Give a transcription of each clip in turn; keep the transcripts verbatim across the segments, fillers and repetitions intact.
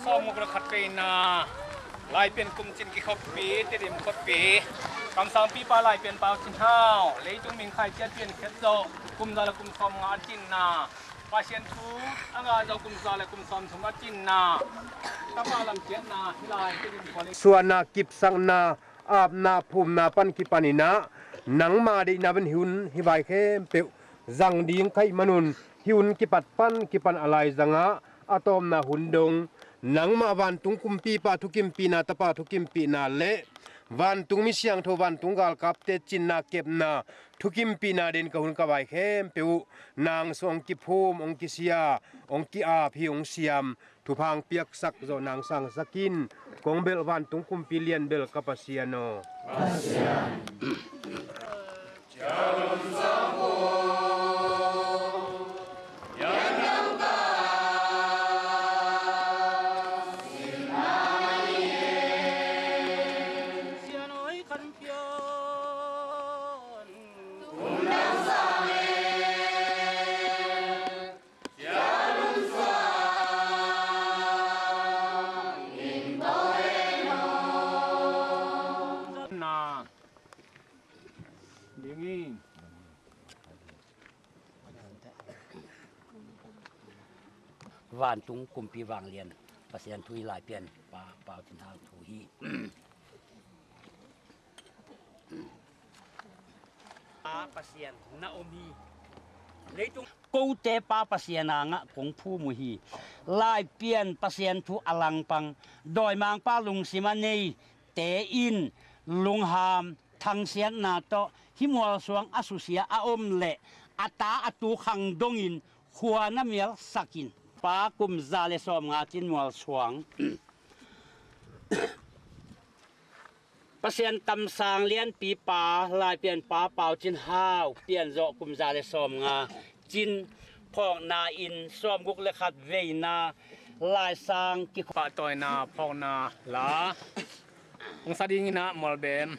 Sawmguk le khat veina Laipian kum cin kikhoppi, Tedim khoppi, kamsangpipa Laipian Pau Cin Hau, leitung mingkhai ciat piankhiat zawh kum za le kum sawmnga a cinna, Pasian thu a ngah zawh kum za le kum sawmthum a cinna, tapa lamciatna hih lai Tedim khua lei suahna, kipsakna, apna, phumna pan kipaninah nangma deihna pen hih hun hih vai khempeuh zang ding ka hih manun, hih hun kipat pan kipan a laizangah a tawpna hun dong nangmah vantung kumpipa thukimpihna, tapa thukimpihna le vantung mi siangtho, vantung galkapte cinna kepna thukimpihna den ka hun ka vai khempeuh uh nang sung hong kiphum, hong kisia, hong ki-ap hi, hong siam, thupha hong piaksak zawh nang sangsak in. Kong belh vantung kumpi lian bel ka Pasian aw. Vantung kumpi vanglian Pasian thu hi, Laipian Pa Pau Cin Hau thu hi. Pa Pasian na om hi. Leitung kote Pa Pasian a ngah kong phum uh hi. Laipian Pasian thu a langpang, dawimangpa lungsim a neite in lungham thangsiatna tawh hih mualsuang a susia a om leh a ta a tu khang dongin khua na mialsak in. Pa kum za le sawmnga cin mualsuang Pasian kamsang lianpipa Laipian Pa Pau Cin Hau pianzawh kum za le sawmnga cin phawkna in sawmguk le khat veina laisang kikhopna, pahtawina phawkna la hong sa dingin ah mualbem.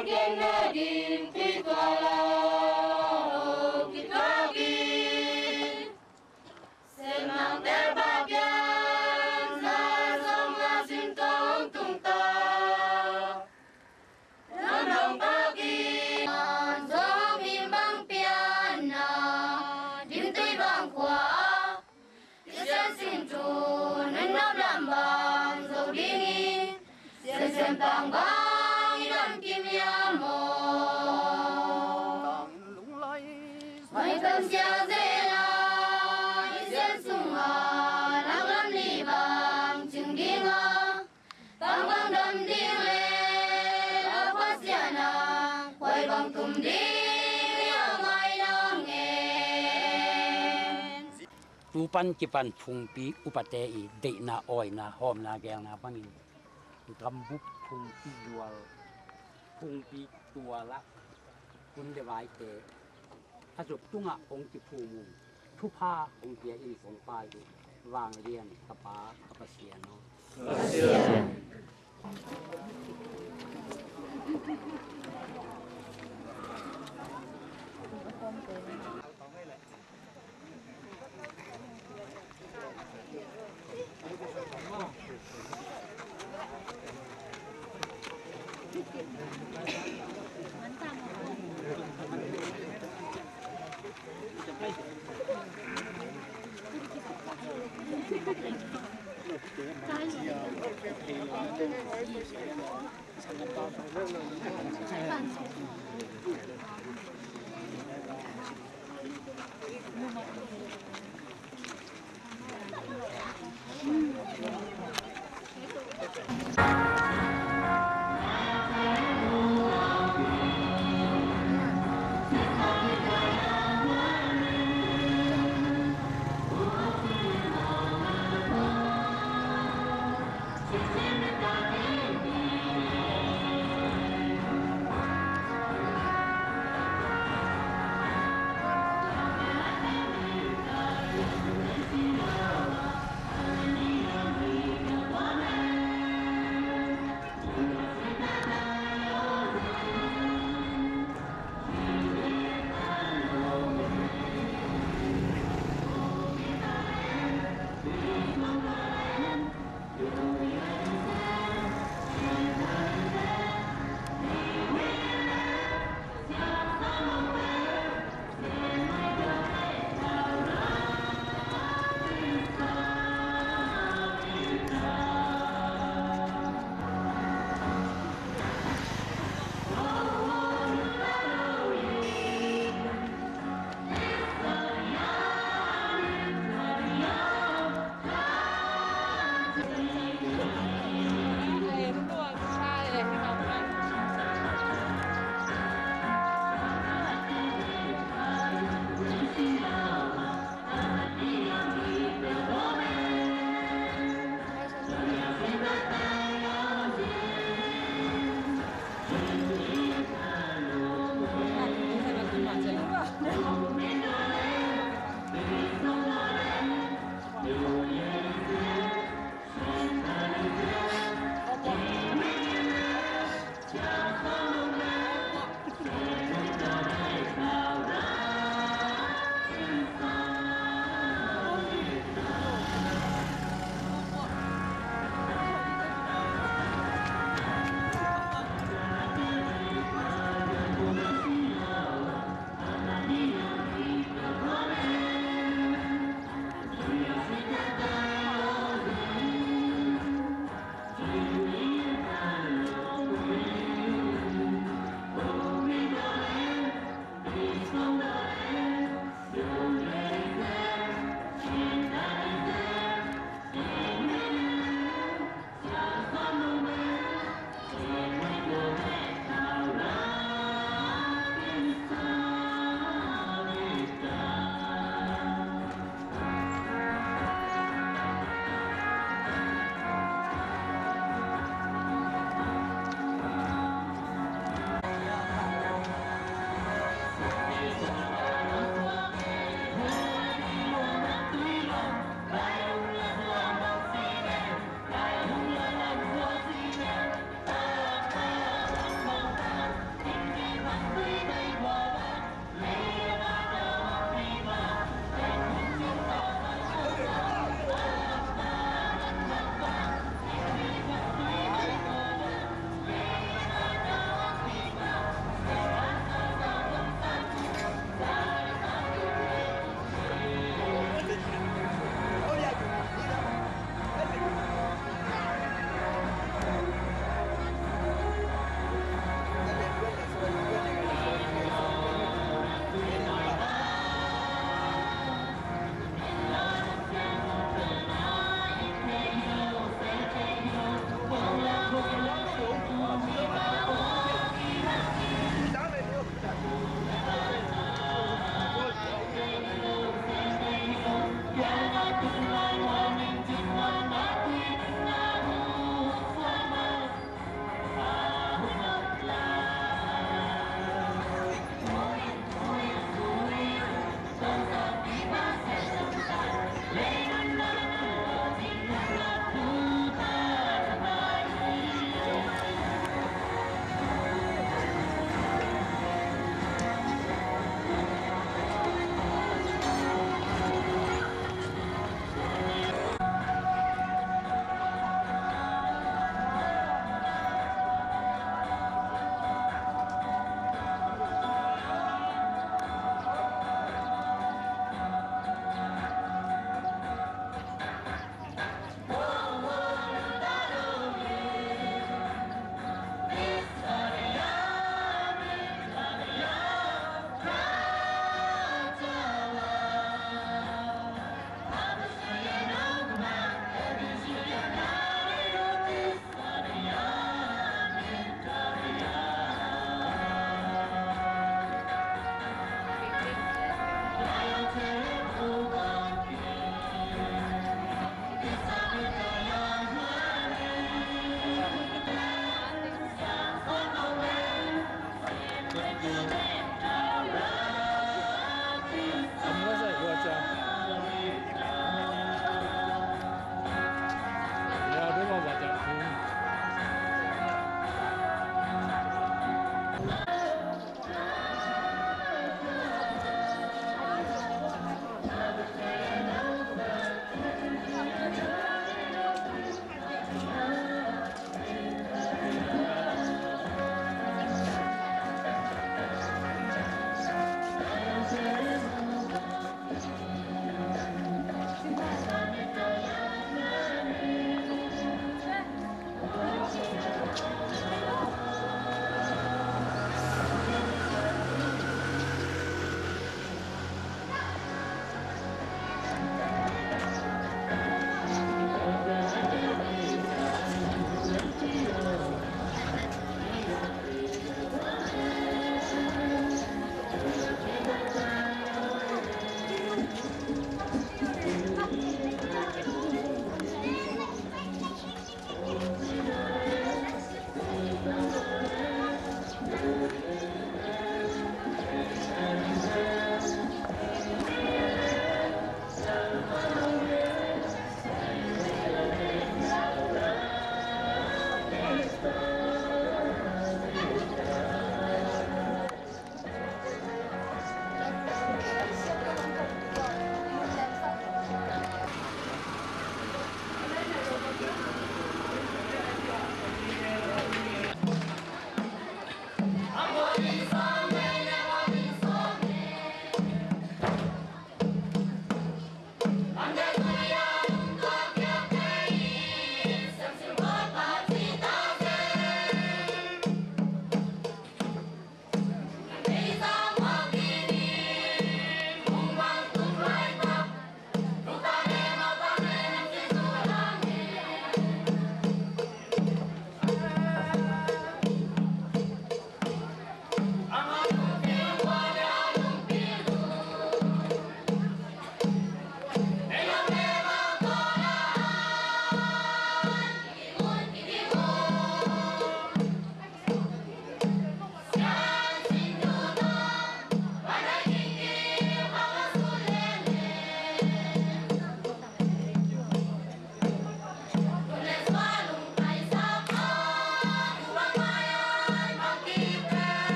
Genna ding tui tua la, oh, kituak in. Semang tel pa pian, za sawm nga sin tua hong tung ta. Lamdang pakin zong bimbang pianna dimtui bang khua. Sian sing tu nunop lam bang zo dingin, sian sian pang bang i dam kim ia maw? Mai tam siang zena i sian sunga nak lam li bang cing dinga. Bang bang dam ding le, a Pasian a, koi bang tum ding, ni a ngai nang e. Tu pan kipan phungpi upate i deihna, awina, hawmna, geelna bangin gambup phungpi dual, phungpi tuala, hun le vaite a zop tungah hong kiphum un, thupha hong pia in kong pai uh. Vanglian ka Pa, ka Pasian aw. Pasian.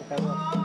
Tamo.